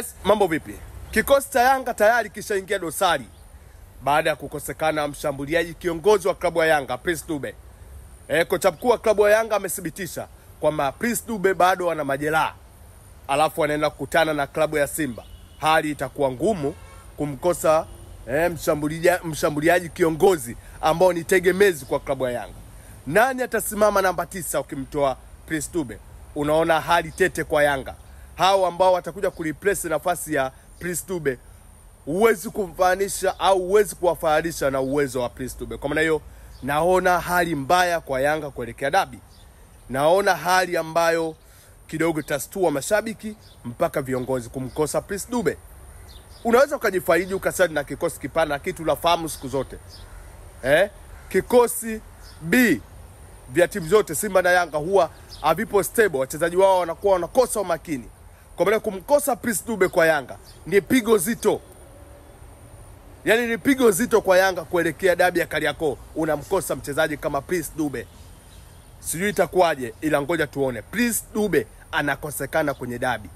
Yes, mambo vipi? Kikosi cha Yanga tayari kishaingia dosari baada ya kukosekana mshambuliaji kiongozi wa klabu ya Yanga Prince Dube. Kocha mkuu wa klabu ya Yanga amethibitisha kwamba Prince Dube bado ana majeraha, alafu anaenda kukutana na klabu ya Simba. Hali itakuwa ngumu kumkosa mshambuliaji kiongozi ambao ni tegemezi kwa klabu ya Yanga. Nani atasimama namba 9 ukimtoa Prince Dube? Unaona hali tete kwa Yanga. Hao ambao watakuja kureplace nafasi ya Prince Dube huwezi kumfanisha au huwezi kuwafananisha na uwezo wa Prince Dube. Kwa maana hiyo naona hali mbaya kwa Yanga kuelekea dabi. Naona hali ambayo kidogo itastua mashabiki mpaka viongozi kumkosa Prince Dube. Unaweza ukajifariji ukasema na kikosi kipana, kitu unafahamu siku zote. Kikosi B vya timu zote Simba na Yanga huwa havipo stable, wachezaji wao wanakuwa wanakosa umakini. Kwa maana kumkosa Prince Dube kwa Yanga ni pigo zito. Yaani ni pigo zito kwa Yanga kuelekea dabi ya Kariakoo. Unamkosa mchezaji kama Prince Dube. Sijui itakuwaje, ila ngoja tuone. Prince Dube anakosekana kwenye dabi.